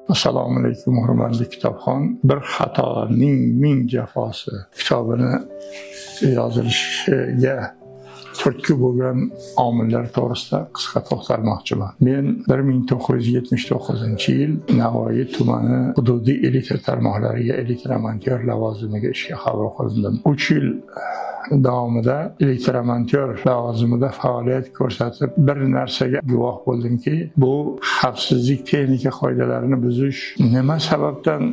Assalomu alaykum, hurmatli kitobxon. Bir xatoning ming jafosi kitobini yozilishiga turtki bo'lgan omillar to'g'risida qisqa to'xtalmoqchiman. Men 1979-yil Navoiy tumani hududiy elektr tarmoqlariga elektromontyor lavozimiga ishga qabul qilindim. 3 yil davomida elektromontyor lavozimida faoliyat ko'rsatib, bir narsaga guvoh bo'ldimki, bu xavfsizlik texnika qoidalarini buzish nima sababdan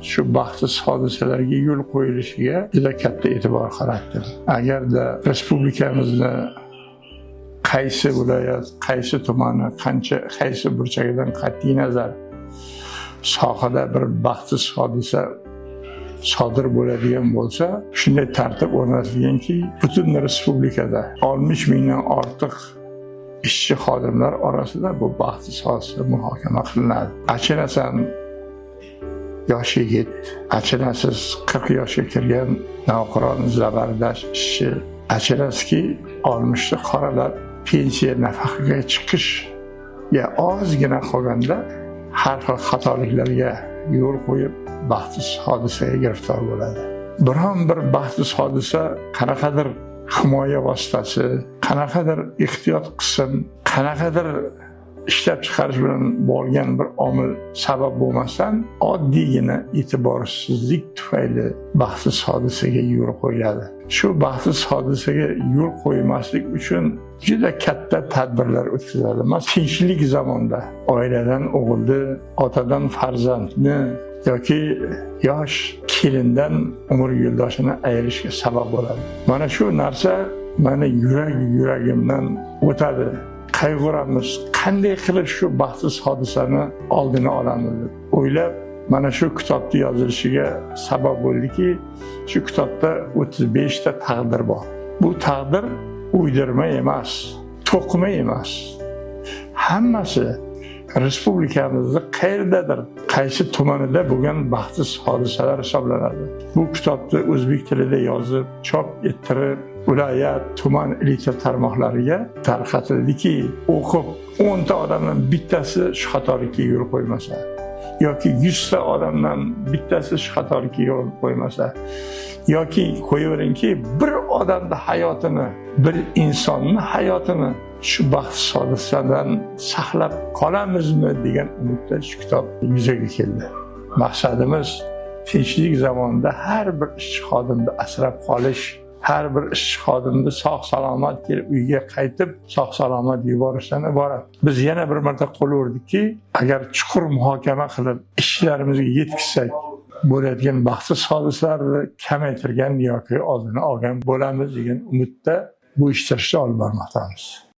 shu baxtsiz hodisalarga yo'l qo'yilishiga juda katta e'tibor qaratdim. Agarda respublikamizni qaysi viloyat, qaysi tumani, qancha qaysi burchagidan qat'iy nazar sohada bir baxtsiz hodisa sodir bo'ladigan bo'lsa, shunday tartib o'rnatilganki, butun respublikada 60 mingdan ortiq ishchi xodimlar orasida bu baxtsiz hodisa muhokama qilinadi. Achinasan yosh yigit, achinasiz 40 yoshga kirgan navqiron zabardast ishchi, achinasizki 60ni qoralab pensiya nafaqaga chiqishga ozgina qolganda har xil xatoliklarga yo'l qo'yib baxtsiz hodisaga giriftor bo'ladi. Biron bir baxtsiz hodisa qanaqadir himoya vositasi, qanaqadir ehtiyot qism, qanaqadir ishlab chiqarish bilan bo'lgan bir omil sabab bo'lmasdan, oddiygina e'tiborsizlik tufayli baxtsiz hodisaga yo'l qo'yiladi. Shu baxtsiz hodisaga yo'l qo'ymaslik uchun juda katta tadbirlar o'tkaziladi. Masalan, tinchlik zamonda oiladan o'g'ilni, otadan farzandni yoki yosh kelindan umr yo'ldoshini ayirishga sabab bo'ladi. Mana shu narsa mani yuragimdan o'tadi. Qayg'uramiz, qanday qilib shu baxtsiz hodisani oldini olamiz deb o'ylab, mana shu kitobni yozilishiga sabab bo'ldiki, shu kitobda 35 ta taqdir bor. Bu taqdir uydirma emas, to'qima emas. Hammasi respublikamizda qayerdadir, qaysi tumanida bo'lgan baxtsiz hodisalar hisoblanadi. Bu kitobni o'zbek tilida yozib, chop ettirib, viloyat, tuman elektr tarmoqlariga tarqatildiki, o'qib 10 ta odamdan bittasi shu xatolikka yo'l qo'ymasa yoki 100 ta odamdan bittasi shu xatolikka yo'l qo'ymasa yoki qo'yaveringki, bir odamni hayotini, bir insonni hayotini shu baxtsiz hodisadan saqlab qolamizmi degan umidda shu kitob yuzaga keldi. Maqsadimiz tinchlik zamonida har bir ishchi xodimni asrab qolish, har bir ishchi xodimni sog' salomat kelib uyga qaytib sog' salomat yuborishdan iborat. Biz yana bir marta qo'l urdikki, agar chuqur muhokama qilib ishchilarimizga yetkazsak, bo'ladigan baxtsiz hodisalarni kamaytirgan yoki oldini olgan bo'lamiz degan umidda bu ishtirishni olib bormoqdamiz.